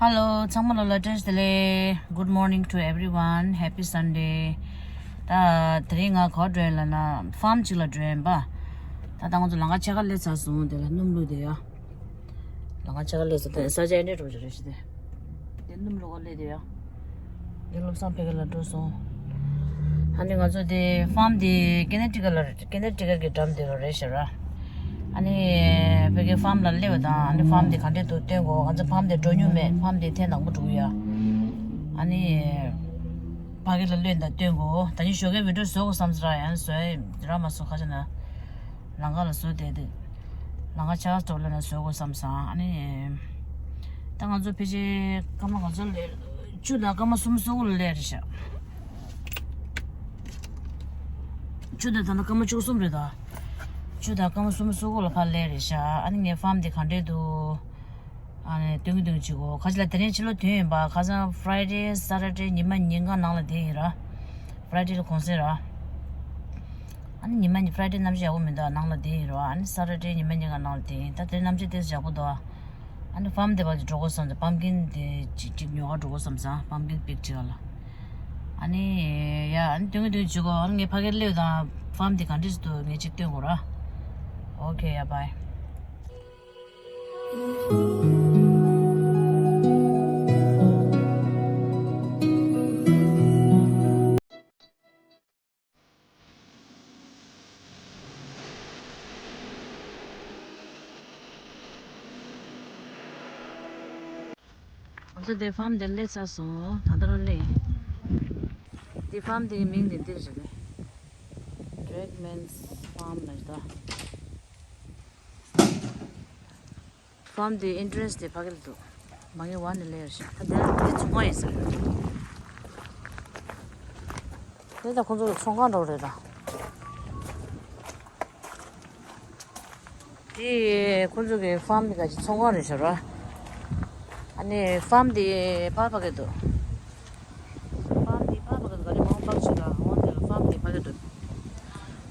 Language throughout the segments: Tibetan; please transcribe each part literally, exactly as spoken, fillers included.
Hello, ཚང་མ་ལ་ལ་བཀྲ་ཤིས་བདེ་ལེགས། Good morning to everyone. Happy Sunday. ད་དེ་རིང་ང་ག་པར་འགྲོ་ཡིན་ལབ་ན་ཕཱམ་གཅིག་ལ་འགྲོ་ཡིན་པ། ད་ད་ང་ཚོ་ལམ་ཁ་ཕྱེད་ཀ་སླེབས་ཚར་སོང་། དེ་ལ་སྣུམ་བླུགས་དེ་ཡ། ལམ་ཁ་ཕྱེད་ཀ་སླེབས་སོང་། དེ་ས་ཆ་ཨེ་འདྲས་འགྲོ་རྒྱུ་རེད་ཤི་དེ། དེ་སྣུམ་བླུགས་ག་སླེབས་དེ་ཡ། དེ་བློ་བཟང་ཕ་གི་ལ་འགྲོ་སོང་། ཨ་ནི་ང་ཚོ་དེ་ཕཱམ་དེ་ཀེ་ནེ་ཊི་ཀཊ་ལ་རེད། ཀེ་ནེ་ཊི་ཀཊ་གི་འགྲམ་དེ་རུ་རེད་ཤག་ར། ཨ་ནི་ཕ་གི་ཕཱམ་ལ་སླེབས་པ་དང་ཨ་ནི་ཕཱམ་དེ་ག་འདྲས་འདུག་སྟོན་དགོས། ང་ཚོ་ཕཱམ་དེ་འགྲོ་མྱོང་མེད། ཕཱམ་དེ་ཐེངས་དང་པོ་འགྲོ་གི་ཡ། ཨ་ནི་ཕ་གི་ལ་སླེབས་དང་སྟོན་དགོས། ད་ནི་ཞོགས་ཀའི་བི་ཌིའོ་བཟོ་དགོས་བསམ་ས་ར། ཡང་བཟོ་ཡ་རག་མ་སོང་། ཁ་ཆེ་ན་ལམ་ཁ་ལ་བཟོ་བསྡད་དེ། ལམ་ཁ་ཕྱེད་ཀ་སྟོར་ལ་ན་བཟོ་དགོས་བསམ་སོང་། ཨ་ནི་ད་ང་ཚོ་ཕལ་ཆེར་སྐར་མ་ག་ཚོད་ལས། བཅུ་དང་སྐར་མ་སུམ་ཅུ་སོ་དགུ་ལ་སླེབས་རེད་ཤག་བཅུ་དང་ད་ལྟ་སྐར་མ་བཅུ་གསུམ་རེད་ད། བཅུ་དང་སྐར་མ་སུམ་ཅུ་སོ་དགུ་ལ་ཕར་སླེབས་རེད་ཤག་ཨ་ནི་ངའི་ཕཱམ་དེ་ག་འདྲས་འདུག་ཨ་ནི་སྟོན་གི་སྟོན་གི་བྱེད་དགོས། ཁ་ཆེ་ལ་དེ་རིང་ཕྱི་ལོ་དུས་ཡིན་པ། ཁ་སང་ཕ་རའི་ཌེ་སེ་ཊར་ཌེ་ཉི་མ་ཉིན་གང་ནང་ལ་བསྡད་ཡིན་ར། ཕ་རའི་ཌེ་ལ་གུང་སེང་ར། ཨ་ནི་ཉི་མ་ཕ་རའི་ཌེ་གནམ་གཤིས་ཡག་པོ་མི་འདུག་ནང་ལ་བསྡད་ཡིན་ར། ཨ་ནི་སེ་ཊར་ཌེ་ཉི་མ་ཉིན་གང་ནང་ལ་བསྡད་ཡིན། ད་དེ་གནམ་གཤིས་ཏོག་ཙམ་ཡག་པོ་འདུག་ཨ་ནི་ཕཱམ་དེ་བར་གྱི་འགྲོ་དགོས་བསམ་ཙང་པམ་ཀིན་དེ་ཅིག་ཅིག་ཉོ་ག་འགྲོ་དགོས་བསམ་ཙང་པམ་ཀིན་པིག་ཅིག་ག་ལ། ཨ་ནི་ཡ་ཨ་ནི་སྟོན་གི་སྟོན་གི་བྱེད་དགོས། ཨ་ནི་ངས་ཕ་གིར་སླེབས་དང་ཕཱམ་དེ་ག་འདྲས་འདུག་ངས་ཅིག་སྟོན་དགོས་ར། ཨོ་ཁེ་ཡ་བྷའི། ང་ཚོ་དེ་ཕཱམ་དེ་སླེབས་ཚར་སོང་། ད་ལྟ་རང་སླེབས། དེ་ཕཱམ་དེའི་མིང་དེ་འདིར་རེད། Drakeman's Farm ལབ་ད། ཕཱམ་དེའི་ཨེན་ཊི་རན་སི་དེ་ཕ་གི་ལ་འདུག་མ་གི་བ་ནི་ལེ་ཡར་ཤག་ད་དེ་ཚོང་ཁང་ཡིན་ཟེར། དེ་ད་ཁོང་ཚོ་གི་ཚོང་ཁང་འདྲ་བོ་རེད་ད། དེ་ཁོང་ཚོ་གི་ཕཱམ་དེ་ག་ཅིག་ཚོང་ཁང་རེད་ཤག་ར། ཨ་ནི་ཕཱམ་དེ་ཕར་ཕ་གི་འདུག་ཕཱམ་དེ་ཕར་ཕ་གི་འདུག་ག་རེ་མང་པོ་ཕ་གི་ཅིག་ལ་འོང་དེ་ལ་ཕཱམ་དེ་ཕ་གི་འདུག་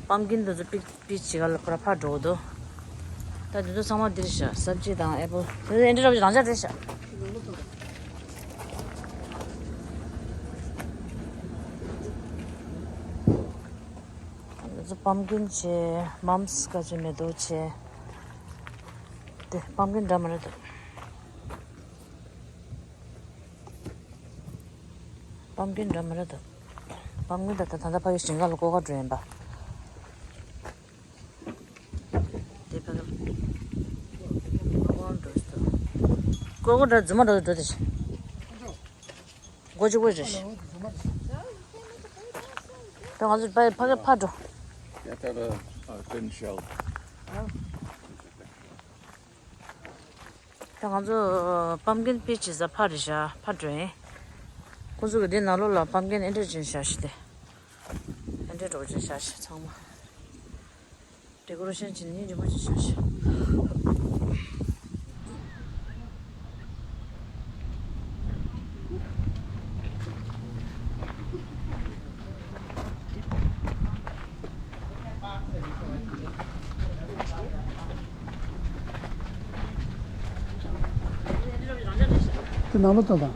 པམ་ཀིན་དེ་ཚོ་པིག་པིག་བྱེད་ག་ལ་ཕར་ཕར་འགྲོ་གི་འདུག་ད་དེ་ཚོ་ཚང་མ་འདིར་ཤག་སབ་ཇི་དང་ཨེ་པལ་དེ་ཚོ་ཨེ་འདྲ་རབ་ཅིག་རང་འཇགས་རེད་ཤག་དེ་ཚོ་པམ་ཀིན་བྱས། མམ་སི་ག་ཅིག་མེ་ཏོག་བྱས། དེ་པམ་ཀིན་འདྲ་མི་འདྲ་འདུག་པམ་ཀིན་འདྲ་མི་འདྲ་འདུག་པམ་ཀིན་ད་ལྟ་ད་ལྟ་ཕ་གི་ཞིང་ཁ་ལ་བཀོག་ག་འགྲོ་ཡིན་པ། དེ་ཕ་གི་ལ་བཀོག་ག་འགྲོ་ཟེར་འདུག་བཀོག་ག་འགྲོ་རྫུན་མ་འགྲོ་འགྲོ་དེ་བྱེད། སྒོ་གཅིག་པོ་རེད། ད་ང་ཚོ་ཕ་ཕ་གི་ཕར་འགྲོ། Get that, uh, uh, thin shell. ད་ང་ཚོ་པམ་ཀིན་པིག་བྱེད་ས་ཕར་རེད་ཤག་ཕར་འགྲོ་ཡིན། ཁོང་ཚོ་གི་འདི་ནང་ལོགས་ལ་པམ་ཀིན་ཨེ་འདྲ་ཅན་བཞག་ཤག་དེ། ཨེ་འདྲ་འདྲ་བོ་ཅིག་བཞག་ཤག་ཚང་མ་ཌེ་ཀོ་རེ་ཤན་བྱས་ནས་སྙིང་རྗེ་པོ་ཅིག་བཞག་ཤག་དེ་ནང་ལོགས་ལྟ་དང་།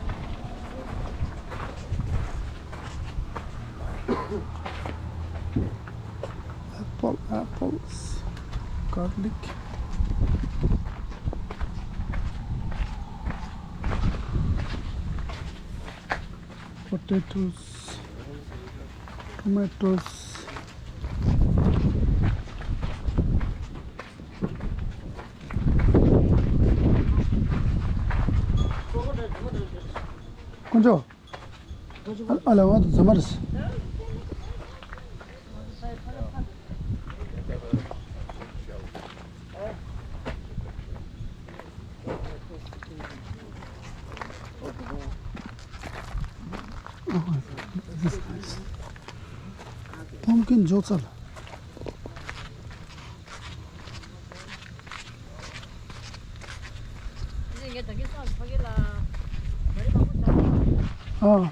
Apple, apples, garlic, potatoes, tomatoes. དཀོན་མཆོག་ཨ་ལ་ང་དང་ཟ་མ་རེད། Oh, this is nice. Pumpkin འཇོག་ཚར། ཨ།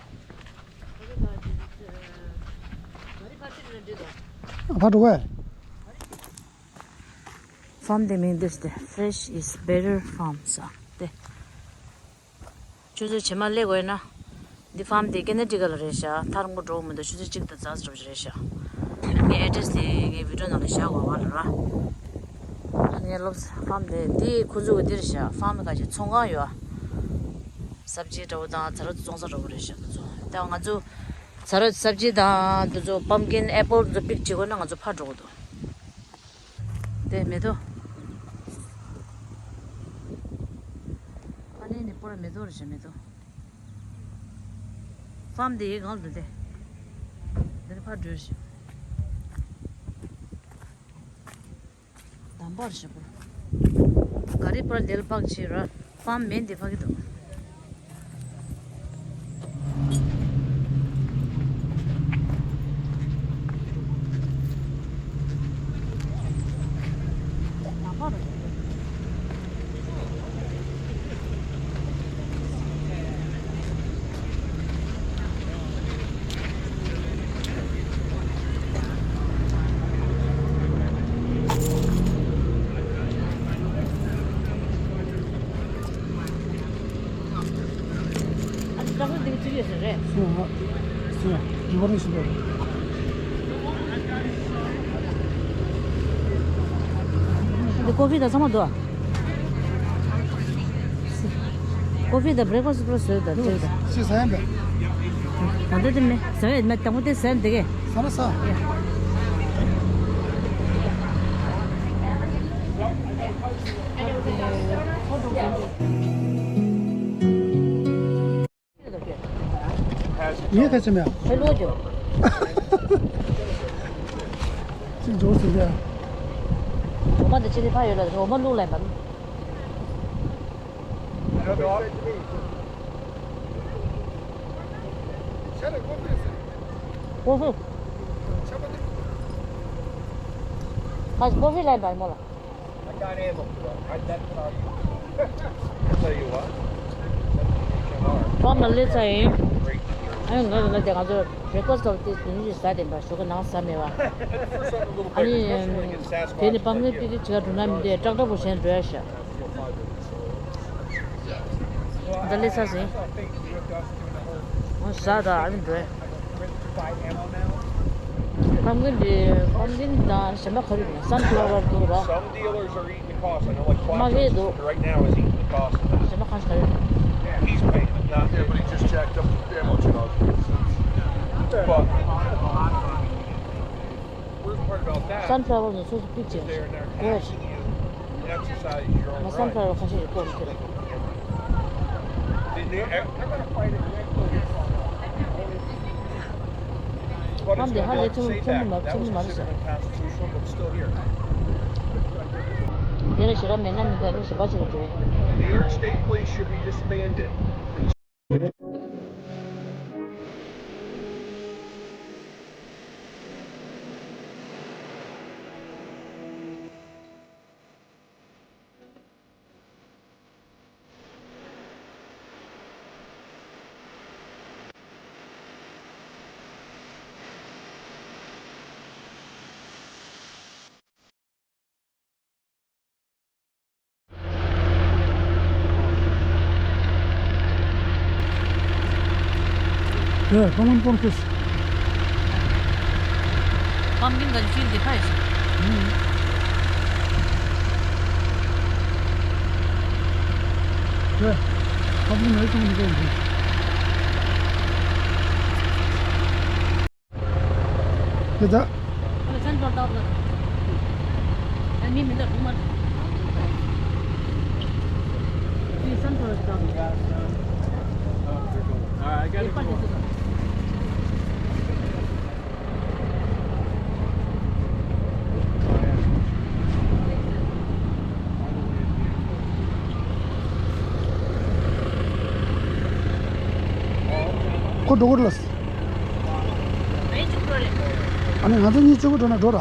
ཕར་འགྲོ་གས། ཕཱམ་དེ་མིང་འདིར་དེ་Fresh is better farm ཟེར་དེ། ཆུ་ཚོད་རྗེས་མ་སླེབས་དགོས་ན། འདི་ཕརམ་དེ་ཀེ་ན་ཌི་ཀ་ལ་རེད་ཤག་ཐག་རིང་པོ་འགྲོ་གི་མི་འདུག་ཆུ་ཚོད་གཅིག་དང་ཙམ་འགྲོ་གི་རེད་ཤག་ངའི་ཨེ་ཌི་རེ་སི་དེ་ངའི་བི་ཌི་ཡོ་ནང་ལ་བཞག་དགོས་པ་ལ་ར། ངའི་སློབ་ཕརམ་དེ་འདི་ཁོ་ཚོ་གི་འདི་རེད་ཤག་ཕརམ་ག་ཅིག་ཚོང་ཁང་ཡོད། སབ་ཇི་འདྲ་བོ་དང་ཚ་རོ་བཙོང་ས་འདྲ་བོ་རེད་ཤག་དེ་ཚོ་ད་ང་ཚོ་ཚ་རོ་སབ་ཇི་དང་དེ་ཚོ་པམ་ཀིན་ཨེ་པལ་དེ་ཚོ་པིག་བྱེད་དགོས་ན་ང་ཚོ་ཕར་འགྲོ་དགོས་འདུག་དེ་མེ་ཏོག་ཨ་ནི་ནི་པོ་ར་མེ་ཏོག་རེད་ཤག་མེ་ཏོག་ཕརམ་དེ་ཡི་གང་འདུག་དེ། འདིར་ཕར་འགྲོ་ཤག་དམ་པར་ཞེ་པོ། ག་རེ་པར་ལྡེལ་པག་ཆེ་ར། ཕརམ་མེན་དེ་ཕ་གི་འདུག་དམ་པར། ཨ་ནི་སྐྲ་ཚོ་འདི་ག་ཅི་ཡོད་ས་རེད། སུ་ཧ། སུ་ཧ། ཇི་བ་རེ་ཞིག་རེད། འདི་ཀོ་ཕི་དང་ཚང་མ་འདུག་ཨ། ཀོ་ཕི་དང་བྷི་རེག་ཕ་སི་པུ་ར་བཟོས་དང་བྲེལ་དང་། ཅི་ཟ་ཡ་མེད། ད་ལྟ་དེ་མེད་ཟ་ཡ་མེད། དང་པོ་དེ་ཟ་ཡ་འདི་གས། ཟ་ན་ཟ། ངས་ཁ་ཆེམས་ཡ། ཁྱོད་ལོག་འགྱོ། ཅིག་འཇོག་ཟེར་ཡ། འོ་མ་འདི་ཕྱི་ནས་ཕར་ཡོད་ལ་འོ་མ་བླུགས་ལ་ཡིན་པ། ཀོ་ཧྥི། ཁ་ཀོ་ཧྥི་ལ་ཡིན་པ་མོ་ལ། I got ammo for that. I, that's what I was. I'll tell you what. ཕརམ་ལ་སླེབས་ཚར་ཡིན། ཨ་ནི་ང་ཚོ་ལ་དེ་ང་ཚོ་བྷི་རེག་ཕ་སི་འདྲ་བོ་དེ་དེ་ནས་ཅིག་ཟ་བསྡད་པ་ཞོགས་ཀ་ནངས་ཟ་མེད་པ། ཨ་ནི་དེ་ནས་པམ་ཀིན་པིག་ཅིག་ག་འགྲོ་ན་མི་འདུག་ཀྲག་ཀྲག་པོ་བྱས་འགྲོ་ཡ་ཤག་ད་སླེབས་ཚར་ཟིན། ང་ཟ་ད་ཨ་ནི་འགྲོ་ཡ། པམ་ཀིན་འདི་པམ་ཀིན་དང་གཞན་པ་ག་རེ་ཡོད་ན་སན་ཕ་ལ་ཝར་འདུག་ར། Some dealers are eating the cost. I know, like, མ་གས་འདུག Blackstone's right now is eating the cost of that. གཞན་པ་གང་ཞིག་ག་རེ་ཡོད། He's paying, but not Yeah, but he just jacked up the ammo charge. But worst part about that སན་ཕ་ལ་ཝར་ནི་སོ་སོ་པིག་is བྱས། they're, they're ཨོ། asking you to exercise your own ང་སན་ཕ་ལ་ཝར་right. ཁ་ཤས་ཡོད་ཀོ་མི་ཁྱེར། But it's ཕམ་དེ་ཧ་ལས་ཆེན་པོ་ཆེན་པོ་མ་ཆེན་པོ་མ་རེད་ཤག་དེ་ལ་ཞེ་དྲག་མེད་ན་མི་འདུག་ཨ་ནི་གཞན་པ་ཞིག་ལ་འགྲོ་ཡ། New York State Police should be disbanded. Yeah, come on, come on, please. Pumpkin gonna feel the price. Mm. Yeah, pumpkin is going to be. ཡ་ད། ཁོ་ལ་སན་ཕ་ལ་ཝར་ལ། ཨ་མི་མི་འདུག་སྒྲུང་མ། མི་སན་ཕ་ལ་ཝར་ལ། ཡེ་པ་དེ་ཚོ་དང་། ཁོ་འགྲོ་གི་རེད་ལ། ཨ་ནི་ང་ཚོ་གཉིས་གཅིག་པུ་འགྲོ་ན་འགྲོ་ར།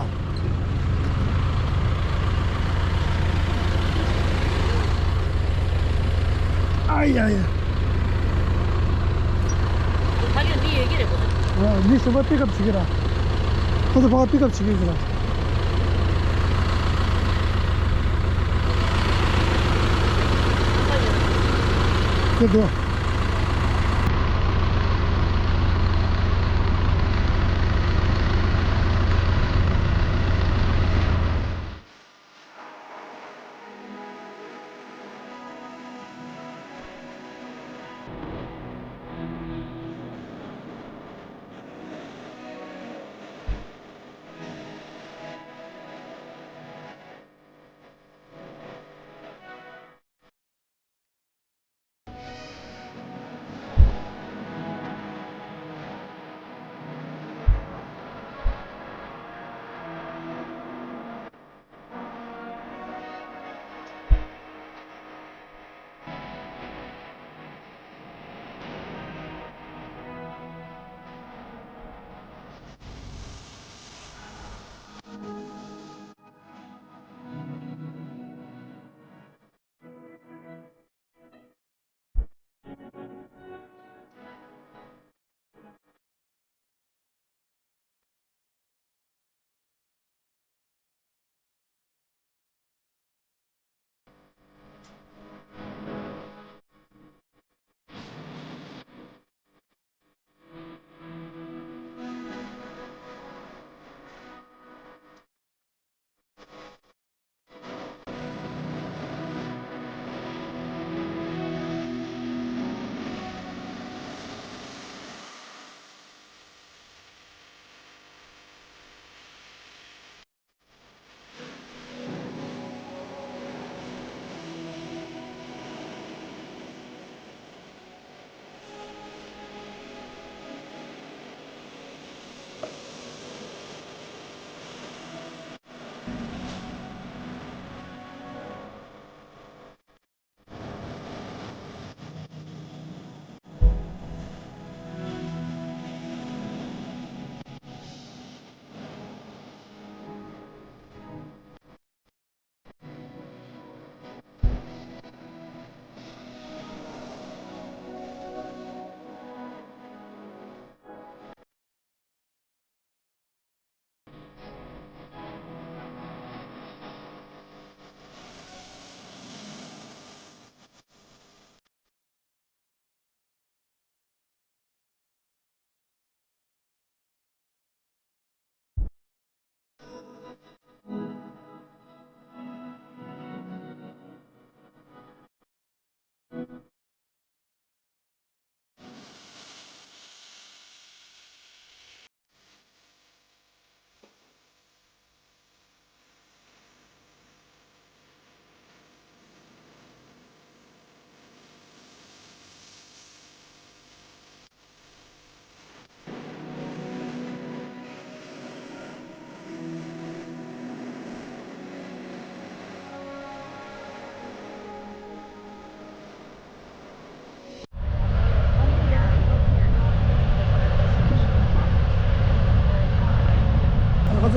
ཨ་ཡ་ཡ། ཕ་གིར་མི་ཡོད་ཀྱི་རེད་གོ། ཨ། མི་གཞན་པ་པིག་ཨབ་བྱེད་ཀྱི་ར། ཁོ་ཚོ་ཕ་གིར་པིག་ཨབ་བྱེད་ཀྱི་ཡོད་ཀྱི་ར། དེ་འགྲོ།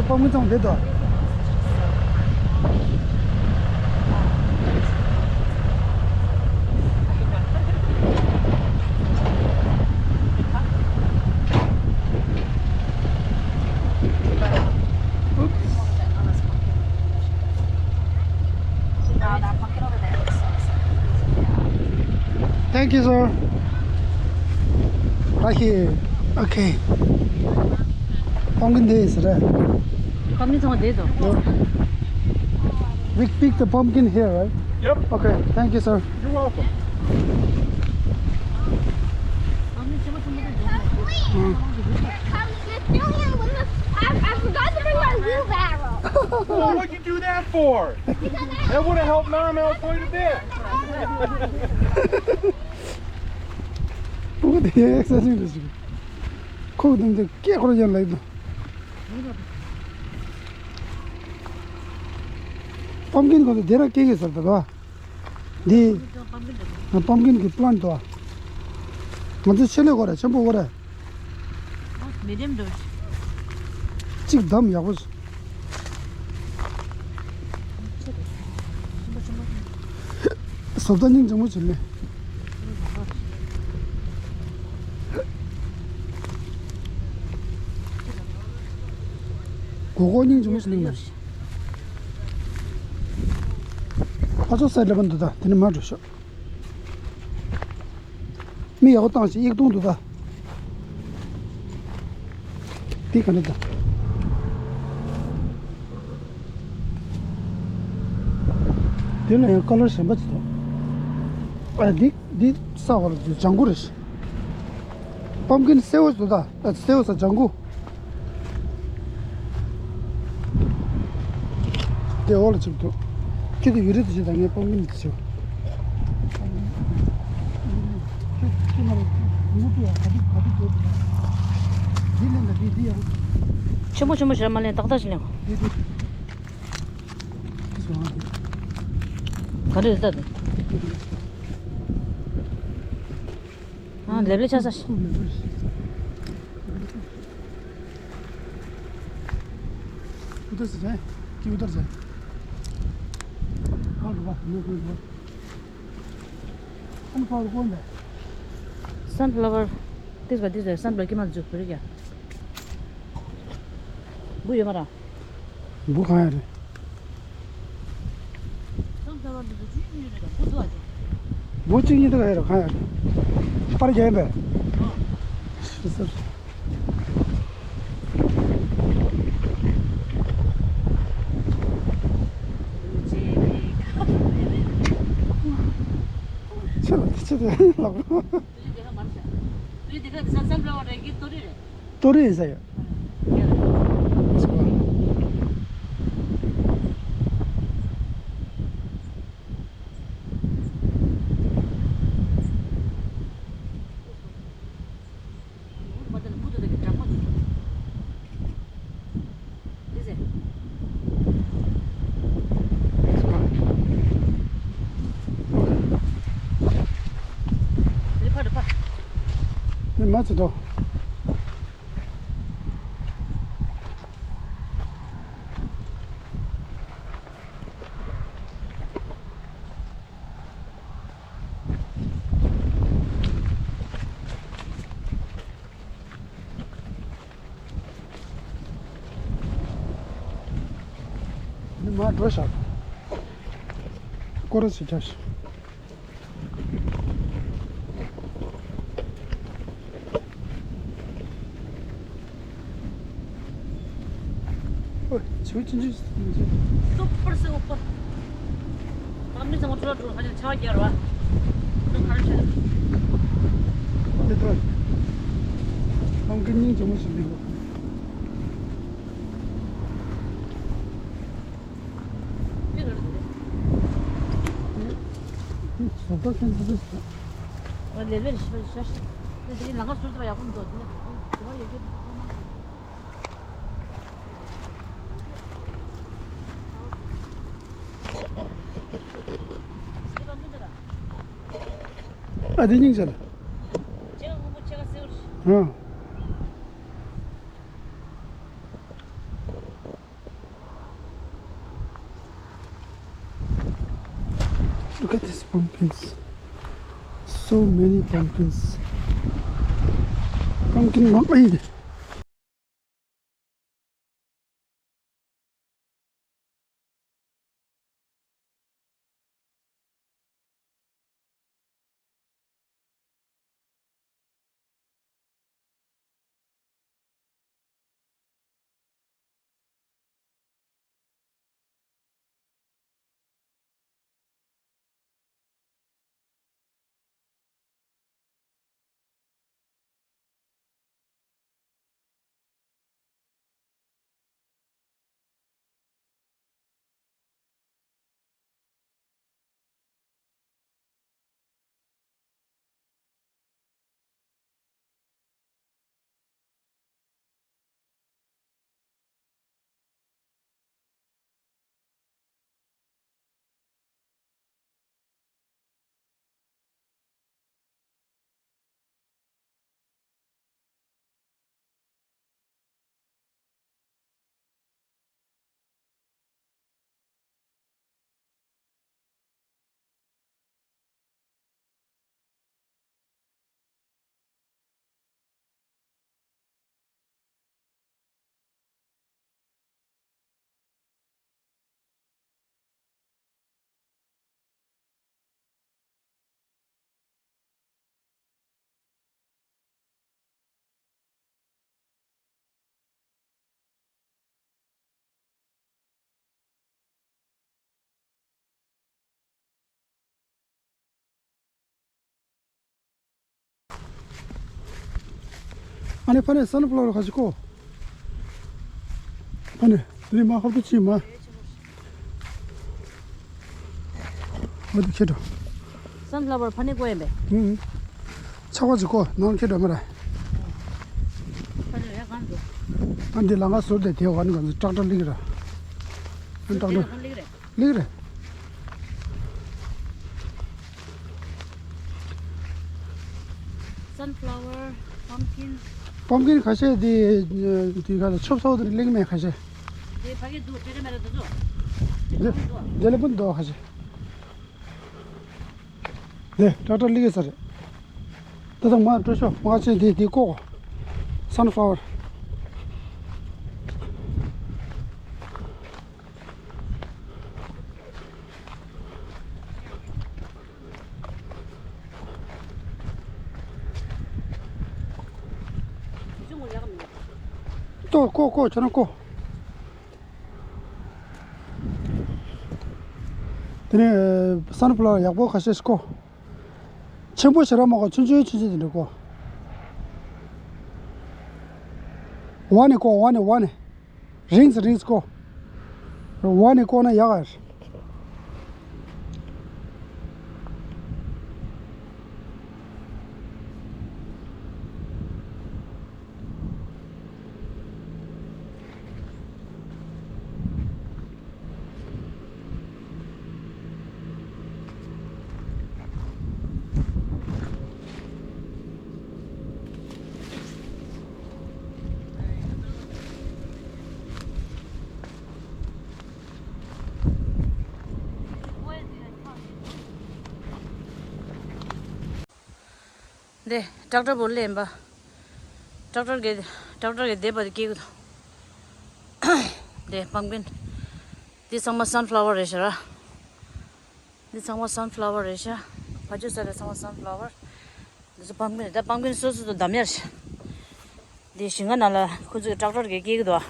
ཕམ་ཀིན་ཚང་མ་བསྡད་དོ། Thank you, sir. Right here. Okay. Pumpkin this, right? Pumpkin ཚང་མ་བསྡད་དོ། We pick the pumpkin here, right? Yep. Okay, thank you, sir. You're welcome. Mm. I, I forgot to bring my wheelbarrow. Well, what'd you do that for? That would have helped Norm out quite a bit. ཁོ་དེ་ཡག་ས་ཞིག་རེད་ཞིག་ཁོ་དེ་འདྲ་སྐད་ཁོ་ར་ཡན་ལག་དང་། པམ་ཀིན་ཁོ་ཚོ་དེ་ར་སྐད་ཡོད་ཟེར་ད་དོ། འདི་པམ་ཀིན་གི་པི་ལན་ཊི་དོ། ང་ཚོ་ཆེ་ལོས་ཁོ་ར་ཆེན་པོ་ཁོ་ར། མི་ཌི་ཡམ་འདྲ་བོ་ཞིག་གཅིག་བསྡམས་ཡག་པོ་ཞིག་བཟོ་ལྟ་སྙིང་རྗེ་མོ་བྱེད་ལེ། གོ་གོ་སྙིང་རྗེ་མོ་བྱེད་ལེ། ཨ་ཚོ་སའི་ལེ་བན་འདུག་ད་དེ་ནི་མ་འགྲོ་ཤོག་མི་ཡག་པོ་བཏང་ཞིག་གཡུག་བཏང་འདུག་ད། འདི་ག་འདྲ་ད། དེ་ལ་ཡང་ཀ་ལར་གཞན་པ་ཅིག་འདུག་ཨ་འདི་འདི་ས་བར་ལ་ལྗང་གུ་རེད། པམ་ཀིན་སེའུ་འདུག་ད། ཨ་སེའུ་ས་ལྗང་གུ། དེ་འོག་ལ་ཆིབས་འདུག་ཁྱེད་ཚོ་ཡུ་རི་དེ་བྱེད་དང་ངས་པང་ཀིན་དེ་བྱེད། ཆེན་པོ་ཆེན་པོ་ཞིག་མ་ལེན་ཏག་ཏག་ཞིག་ལེན། ག་རེ་རེད་ད་དེ། ཨ་ལེབ་ལེ་ཆགས་ས་ཞིག उधर से जाए कि उधर जाए? हाँ, रुका, रुक, रुक, रुक। Sunflower, this one, this one, sunflower ཀྱི་མ་འཇུག་པ་རེད་ཀྱང་། འབུ་ཡོད་མ་ར། འབུ་གང་ཡང་རེད། འབུ་གཅིག་གཉིས་འདུག་ག་ཡོད་རེད་གང་ཡང་རེད། པར་རྒྱག་ཡིན་པས། ཤི་སོང་། ཆེ་ལ་དེ་ཆེ་དེ་ལག་པ། ཏོ་རེ་ཡིན་ས་ཡོད། མི་མ་ཚོ་དོ། ནི་མ་འགྲོ་ཤག་སྐོར་ར་ཞིག་རྒྱབ་ཤིག་ཨོ། བྱིའུ་ཆུང་ཆུང་ཞིག་འདུག་སུ་པར་སེ་ཨོ་པར། ཨ་མི་ཚང་མ་འགྲོ་འགྲོ་ཧ་ཅང་ཆར་པ་རྒྱག་ར་བ། འགྲོ་ག་རེ་བྱེད། དེ་ལྟར། ཨང་ཀི་སྙིང་རྗེ་མོ་ཞིག་འདུག་ཨ་དེ་སྙིང་རྗེ་ལ། ཨ། Look at these pumpkins. So many pumpkins. Pumpkin མང་པོ་ཡིན། ཨ་ནི་ཕ་ནས་སན་ཕ་ལ་ཝར་ཁ་ཅིག་གོ། ཕ་ནས་དེ་ནས་མ་ཧོབ་ཏུ་ཕྱིན་མ། འོ་དེ་ཁྱེད་འགྲོ། སན་ཕ་ལ་ཝར་ཕ་ནས་གོ་ཡིན་པས། ཧུམ། ཆག་པ་ཅིག་གོ་ནང་ཁྱེད་འགྲོ་མ་ར། ཕ་ནས་རེ་གང་འགྲོ། ཨ་འདི་ལ་ང་ཟུར་དེ་དེ་བ་ནི་གང་ཚོ་ཏྲག་ཏྲ་ལིག་ར། ཨ་ཏྲག་ཏྲ་ལིག་ར། ལིག་ར། Sunflower, pumpkin. Pumpkin ཁ་ཤས་དེ་དེ་ག་ལ་ཆོབ་སོགས་དེ་གླིང་མེད་ཁ་ཤས། དེ་ཕ་གི་འདུག་ཏྲེ་ཏྲེ་མེ་ར་འདུག་ཚོ། དེ་ལེ་པུན་འདུག་ཁ་ཤས། དེ་ཏྲག་ཏྲ་ལིག་ས་རེད། ད་ད་མ་སྤྲོ་ཤོག་མ་ཆེ་དེ་དེ་ཀོ། Sunflower. ཏོ་ཀོ་ཀོ་ཁྱོད་རང་ཀོ། དེ་ནས་སན་ཕ་ལ་ཝར་ཡག་པོ་ཁ་ཤས་ཤིག་ཀོ། ཆེན་པོ་ཞེ་དྲག་མ་ཀོ་ཆུང་ཆུང་ཆུང་ཆུང་དེ་འདྲ་ཀོ། ཝ་ནས་ཀོ་ཝ་ནས་ཝ་ནས། རིང་ཙམ་རིང་ཙམ་ཀོ། ཝ་ནས་ཀོ་ན་ཡག་ག། འདི་ཏྲག་ཏྲ་བོ་ལེན་པ། ཏྲག་ཏྲ་གི་ཏྲག་ཏྲ་གི་བསྡད་པ་དེ་སྐྱེ་གི་འདུག་འདི་པམ་ཀིན། འདི་ཚང་མ་སན་ཕ་ལ་ཝར་རེད་ཤག་ར། འདི་ཚང་མ་སན་ཕ་ལ་ཝར་རེད་ཤག་ཕ་ཆུ་ས་རེད་ཚང་མ་སན་ཕ་ལ་ཝར། འདི་ཚོ་པམ་ཀིན་རེད། ད་པམ་ཀིན་སོ་སོ་ཚོ་འདམ་ཡར་ཤག་འདི་ཞིང་ཁ་ནང་ལ་ཁོ་ཚོས་ཏྲག་ཏྲ་གི་སྐྱེ་གི་འདུག་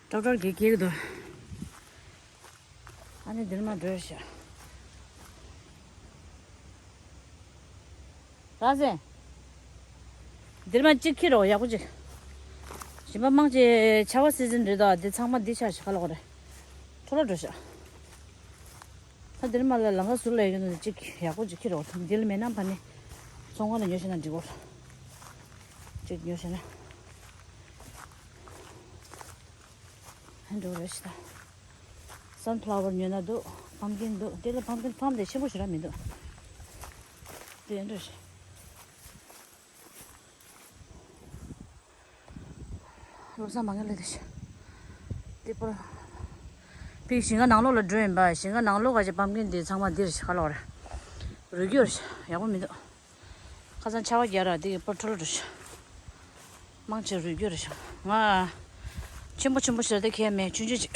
ཏྲག་ཏྲ་གི་སྐྱེ་གི་འདུག་ཨ་ནི་འདིར་མ་འགྲོ་ཤག་ར་ཟེ། འདིར་མ་གཅིག་ཁྱེར་རོགས་ཡག་པོ་ཅིག་གཞན་པ་མང་ཆེ་ཆར་པ་སི་ཛིན་རེད་དོ། འདི་ཚང་མ་འདི་ཆ་ཞིག་ཁ་ལོག་རེད། འཕྲོ་བརླག་འགྲོ་ཤག་ད་འདིར་མ་ལ་ལང་ཀ་ཟུར་ལ་ཡོད་ཀྱི་འདུག་གཅིག་ཡག་པོ་ཅིག་ཁྱེར་རོགས། འདི་ལ་མེད་ན་ཕ་ནི་ཚོང་ཁང་ལ་ཉོ་ཤེ་ན་འགྲིག་གོ་གཅིག་ཉོ་ཤེ་ན། ཧན་འགྲོ་རེད་ཤི་ད། སན་ཕ་ལ་ཝར་ཉོ་ན་འདུག་པམ་ཀིན་འདུག་དེ་ལ་པམ་ཀིན་ཕམ་དེ་ཆེན་པོ་ཞེ་དྲག་མི་འདུག་དེ་འདྲ་ཞིག་བློ་བཟང་མ་ངན་ལས་དེ་ཞིག་དེ་པར་ ཕིག་ཞིང་ཁ་ནང་ལོགས་ལ་འགྲོ་ཡིན་པ། ཞིང་ཁ་ནང་ལོགས་ག་ཅིག་པམ་ཀིན་འདི་ཚང་མ་འདིར་ཤི་ཁ་ལོག་རེད། རུལ་རྒྱུ་རེད། ཡག་པོ་མི་འདུག་ཁ་སང་ཆར་པ་རྒྱག་ར་འདི་གི་པོ་འཕྲོ་ལ་འགྲོ་ཤི། མང་ཆེ་རུལ་རྒྱུ་རེད་ཤག་ང་ཆེན་པོ་ཆེན་པོ་ཞིག་ལ་དེ་ཁྱེར་མེད། ཆུང་ཆུང་ཅིག་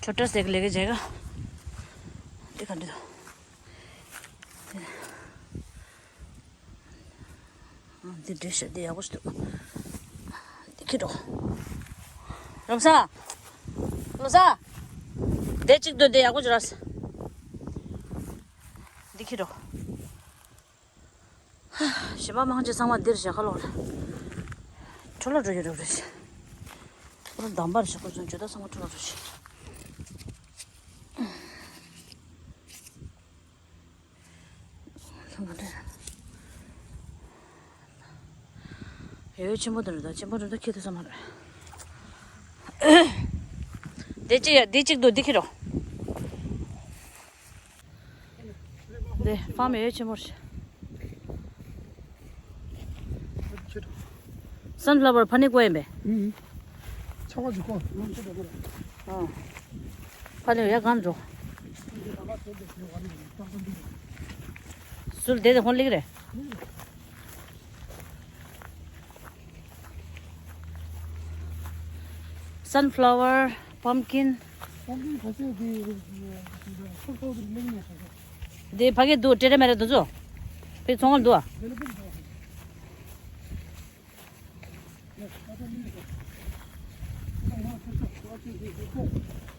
ཆོ་འཕྲུལ་ཟེར་གི་ལས་ཀ་བྱེད་ག་འདི་ག་འདྲ་འདུག་འདི་འདྲ་ཞིག་འདི་ཡག་པོ་ཞིག་འདུག་འདི་ཁྱེར་འགྲོ། རོགས་ས། རོགས་ས། འདི་གཅིག་འདུག་འདི་ཡག་པོ་ཞིག་རག་སོང་། འདི་ཁྱེར་འགྲོ། གཞན་པ་མང་ཆེ་ཚང་མ་འདིར་བཞག་ཁ་ལོག་རེད། འཕྲོ་ལ་འགྲོ་ཡོད་རེད་རེད། ཁོ་རང་འདམ་པར་བཞག་ཁོ་ཚོ་ཇོ་ད་ཚང་མ་འཕྲོ་ལ་འགྲོ་ཤི། ཡོད་ཆེན་པོ་དེ་རེད་ད། ཆེན་པོ་རེད་ད། ཁྱེད་དུ་ས་མ་རེད། འདི་གཅིག་ཡ། འདི་གཅིག་འདུག་འདི་ཁྱེར་རོགས། འདི་ཕམ་ཡོད་ཆེན་པོ་རེད། སན་ཕ་ལ་ཝར་ཕ་ནི་ཀོ་ཡིན་པས། ཨུ། ཆ་བ་ཅིག་ཀོ་ལོང་ཆེ་འགྲོ་གི་རེད། ཨ། ཕ་ལེ་ཡ་གང་འགྲོ། སུལ་དེ་དེ་ཧོན་ལིག་རེད། སན་ཕ་ལ་ཝར། པམ་ཀིན། པམ་ཀིན་ག་ཚོད་དེ་ཚོགས་ཚོགས་དེ་གླེང་ནས་ཤོག་དེ་ཕ་གི་འདུག་སྤྲེལ་སྤྲེལ་མེ་རེད་འདུག་ཚོ། ཕའི་ཚོང་ཁང་འདུག་ཨ། དེ་ལ་ཕུག་འདུག་ཨ།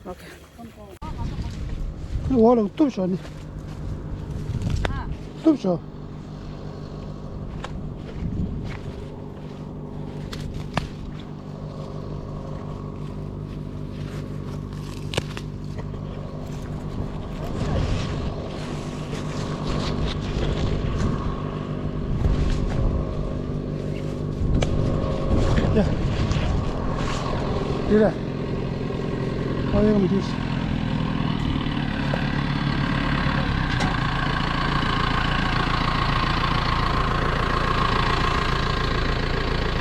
ཨོ་ཁེ། འོག་ལ་གཏུབ་ཤོག་ནི། གཏུབ་ཤོག་ཡ། འདི་རེད། ཨ་ཡོང་འདི།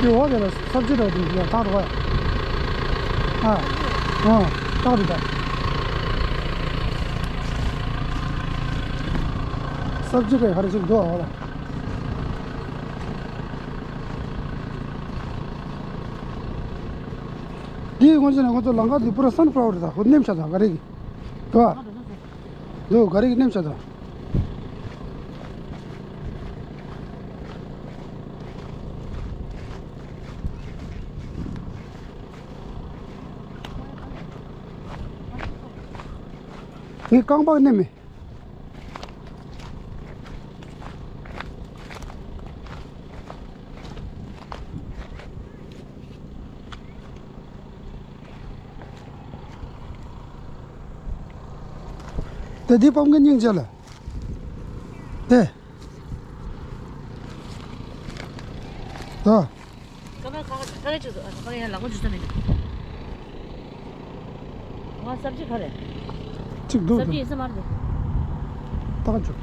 འདི་འོག་དེ་ལ་སབ་ཇི་རེད་འདུག་ཡ། ཐག་རོ། ཨ། ཨ། ཐག་རེད་ད། སབ་ཇི་ག་ག་རེ་ཞིག་འདུག་ཨ། འོག་ལ། འདིའི་སྔོན་ཆད་ནས་ཁོ་ཚོ་ལམ་ཁ་འདི་པུ་ར་སན་ཕ་ལ་ཝར་རེད་ད། ཁོ་ནེམ་ཤ་ད་ག་རེ་གི། འདུག་ཨ། འདུག་ག་རེ་གི་ནེམ་ཤ་ད། ངའི་རྐང་པ་ནེམ་མེད། ད་འདི་པམ་ཀིན་སྙིང་རྗེ་ལ། དེ། ད། ཀ་མེ་ཁ་ཁ་ཁ་ཁ་ཅིག་ཨ་ཁ་ཡ་ལག་པ་འཇུ་ས་མེད། ང་སབ་ཇི་ག་རེ། གཅིག་འདུག་སབ་ཇི་ཡིན་ས་མ་རེད། ཏག་འཇུ།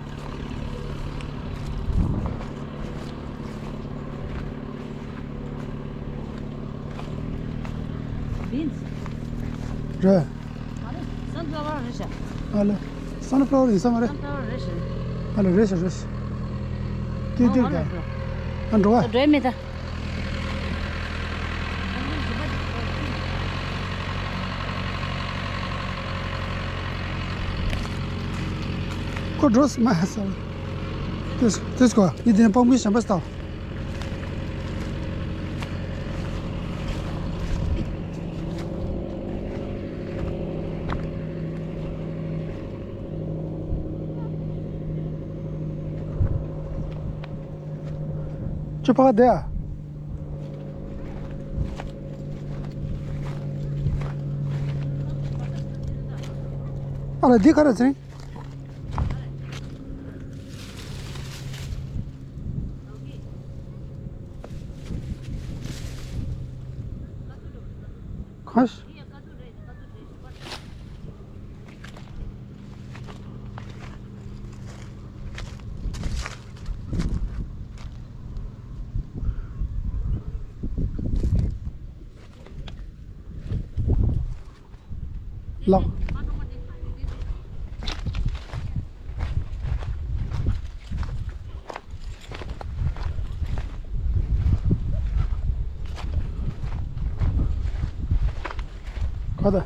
བིན་སི། རེད། ཨ་ལེ། སན་ཕ་ལ་ཝར་རེད་ཤག་ཨ་ལེ། སན་ཕ་ལ་ཝར་ཡིན་ས་མ་རེད། སན་ཕ་ལ་ཝར་རེད་ཤག་ཨ་ལེ། རེད་ཤག་རེད་ཤག་ཏི་ཏི་ད། ཨ་འགྲོ་བ། འགྲོ་ཡ་མེད་ད། ཁོ་འགྲོ་སི་མ་ཧ་ས། ཏེས་ཏེས་ཀོ་ཡི་དེ་ནས་པམ་ཀིན་གཞན་པ་སྟ། ཁྱོད་ཕ་ག་བསྡད་ཨ། ཨ་ལ་འདི་ག་རེ་ཟེར། གང་ཞིག་ལགས། ཁ་ད།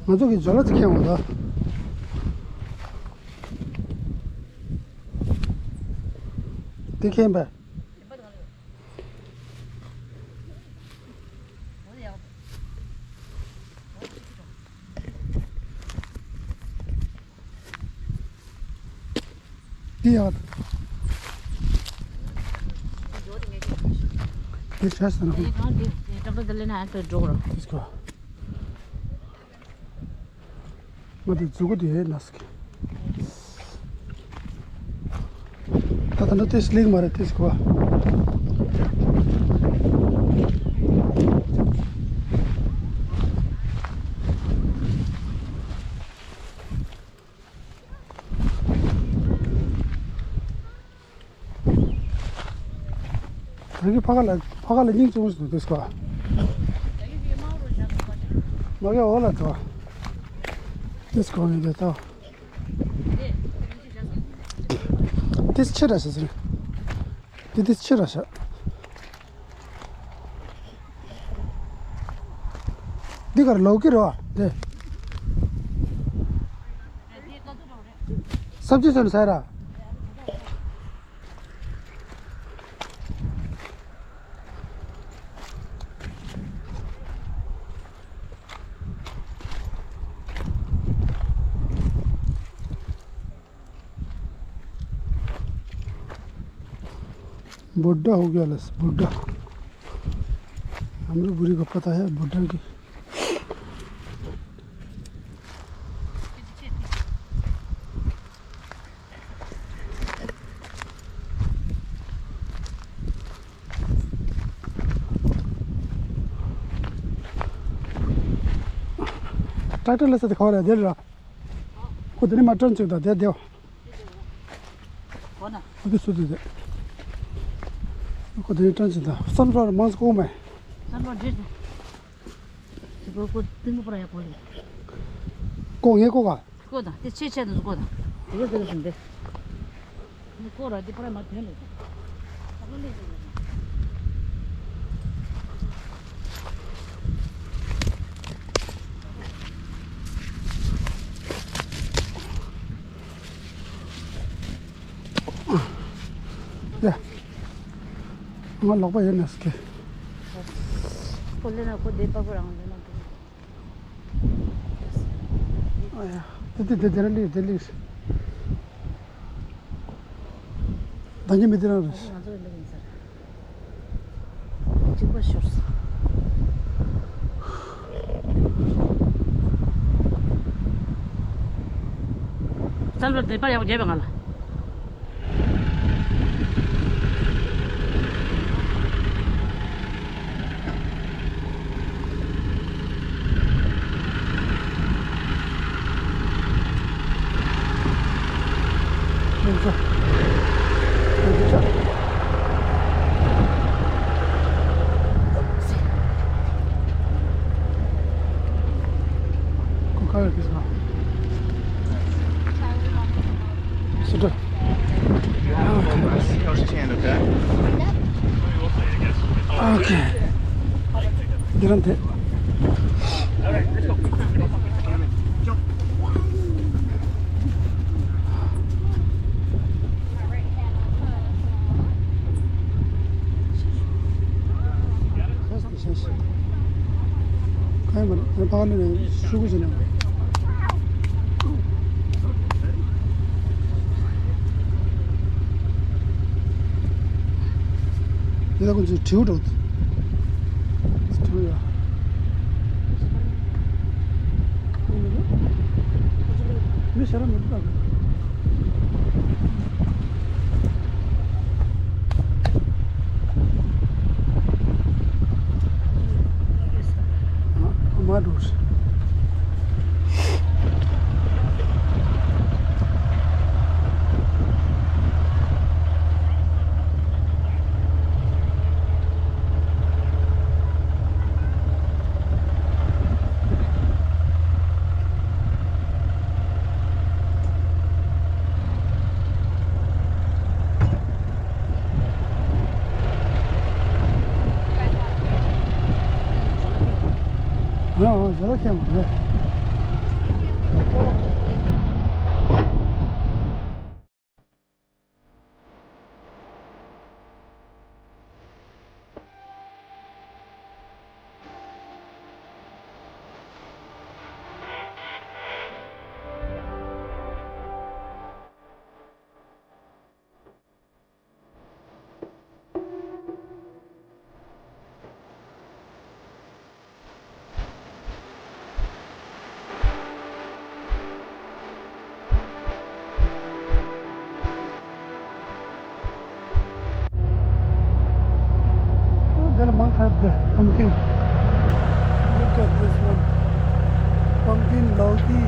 ང་ཚོ་གི་ཇོ་ལ་ཅིག་ཁེངས་འོང་ད། དེ་ཁེངས་པས། འདི་ཡག་འདི་བྱས་ཟེར་ན། འདི་གང་འདི་འདི་ཏག་ཏག་འདི་ལས་ན་ཨ་ཏོ་འགྲོ་ར། དེ་སྐོར། ང་དེ་མཛུ་གུ་དེ་ཡོད་ན་ཟེར་གི། ད་ད་ནི་ཏེས་ལེགས་མ་རེད་ཏེས་གོ། ད་གི་ཕ་ག་ལ་ཕ་ག་ལ་སྙིང་བཙུགས་སུ་འདུག་གོ། མ་གི་འོ་ལ་འགྲོ། ཏེས་གོ་ངས་དེ་ལྟ། ཏེས་ཆེ་ར་ཤ་ཟེར། ཏེ་ཏེས་ཆེ་ར་ཤ། འདི་གར་ལོག་གི་རེད་བ། དེ་སབ་ཇི་ཟོན་ཟེར་ར། बुड्ढा हो गया लस, बुड्ढा। हाम्रो बुढीको पता है बुड्ढा की। ट्रैक्टर ले से दिखाओ रे, दे रहा। को दिन में टर्न चुका दे दे। को ना? अभी सुध दे। को दिन टर्न चुका। सनफ्लावर मंस को में। सनफ्लावर दे। को को दिन में पड़ा या को। को ये को का? को दा। ते छे छे दो को दा। ये दे दे। སྐོར་ར་འདི་པར་མ་ཐོན་ལེ། ཡ། ང་ལོག་པ་ཡོད་ན་སྐད། ཁོ་ལེ་ན་ཁོ་བསྡད་པ་ཁོ་རང་ལེ་ན། ཨ་ཡ། དེ་དེ་དེ་དེ་ར་ལི་དེ་ལི། ད་ཉི་མི་དེ་རང་རེད། ང་ཚོ་ལི་ཡིན་ས་རེད། གཅིག་པ་ཤོར་སོང་། བསམ་བློ་བདེ་པ་ཡག་རྒྱབ་པ་ང་ལ། Coca-Cola, please, no. Sit down. Okay. Get on there. ཁ་ཡ་མ་རེད། ཕ་ག་ནས་ནས་ཤུ་གུ་ཟེར་ན། དེ་ལ་ཁོ་ཚོས་དྲིའུ་འགྲོ། དྲིའུ་ཡ། མི་ཤ་ར་མི་འདུག་ད། ང་ང་ཞེ་ལ་ཁྱད་མ་རེད། འདིར་མང་ཐལ་འདི་pumpkin. Look at this one. Pumpkin, ལའུ་ཀི།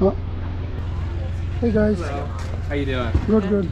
Oh. Hey guys. How you doing? Good, good.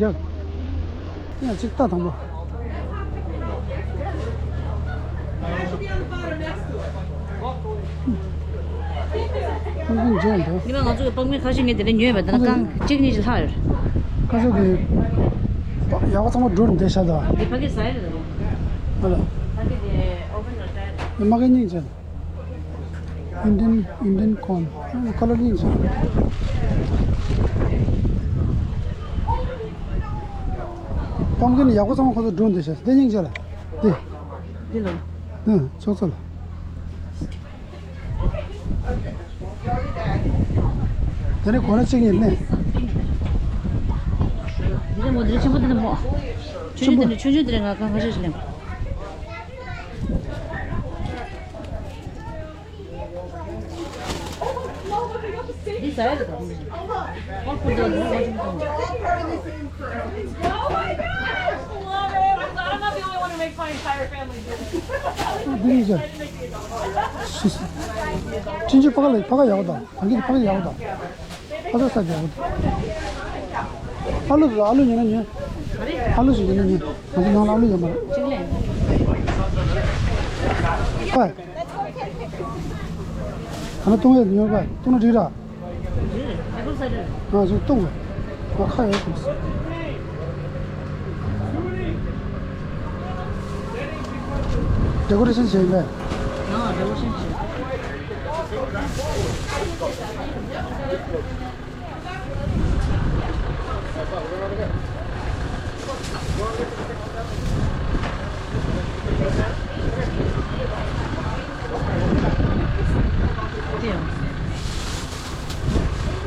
རྒྱག་ཡང་གཅིག་ལྟ་དང་པོ། ཉི་མ་ང་ཚོ་གི་པགས་མེ་ཁ་ཤས་ངས་དེ་འདྲ་ཉོས་པ་དེ་ན་རྐང་གཅིག་གཉིས་ཅིག་ལྷག་ཡོད། ཁ་ཤས་ཀྱི་ཡག་པོ་ཚང་མ་འགྲོ་རུ་འདེད་བྱ་དང་། འདི་ཕ་གི་ཟ་ཡ་རེད་དོ། ཨ་ལ། ཕ་གི་དེ་ཨོ་བན་ནང་སྤྲད། མ་གི་སྙིང་རྗེ། Indian Indian corn. ཨ་ཁ་ལག་སྙིང་རྗེ། པམ་ཀིན་ཡག་པོ་ཚང་མ་ཁོ་ཚོ་འགྲོ་འདེད་བྱ། དེ་སྙིང་རྗེ་ལ། དེ། འདི་ལ། ཨ་ཆོག་ཚོ་ལ། དེ་ནས་གོ་ན་གཅིག་ཉིད་ནས། འདི་ལ་མོ་འདི་ཆེན་པོ་འདི་ལ་མོ། ཆུང་ཆུང་འདི་ནས་ཆུང་ཆུང་འདི་ནས་ང་གང་ག་ཤེས་ཤིག་ལེན། Excited about it. All put them in the same room. Oh my gosh! Love it! I'm glad I'm not the only one who makes my entire family do this. འདི་ཡིན་ཟེར། ཕྱིན་ཆད་ཕ་ག་ལ་ཕ་ག་ཡག་པོ་དང་གང་གི་ཕ་ག་ཡག་པོ་དང་། ཨ་ལོ་ཟ་ཡག་པོ་དང་། ཨ་ལོ་ཟ། ཨ་ལོ་ཉོས་ན་ཉོས། ཨ་ལོ་ཞིག་ཉོས་ན་ཉོས། ང་ཚོ་ནང་ལ་ཨ་ལོ་ཡོད་མ་རེད། ཨ། ད་ནི་བཏུང་ཡས་ཉོས་པ་བཏུང་ན་འགྲིག་ར། ང་ཚོ་བཏུང་བ། ང་ཁ་ཡོད་དུས། ཌེ་ཀོ་རེ་ཤན་བྱས་པས། ང་ཌེ་ཀོ་རེ་ཤན་བྱས།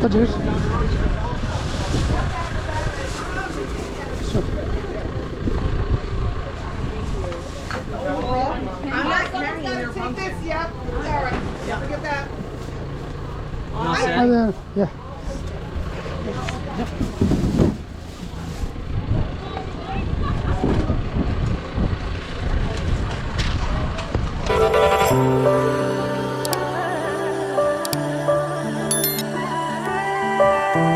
That is. So. I'm not carrying your pumpkin. Take this, yep. All right. Look at that. Hi there. Yeah.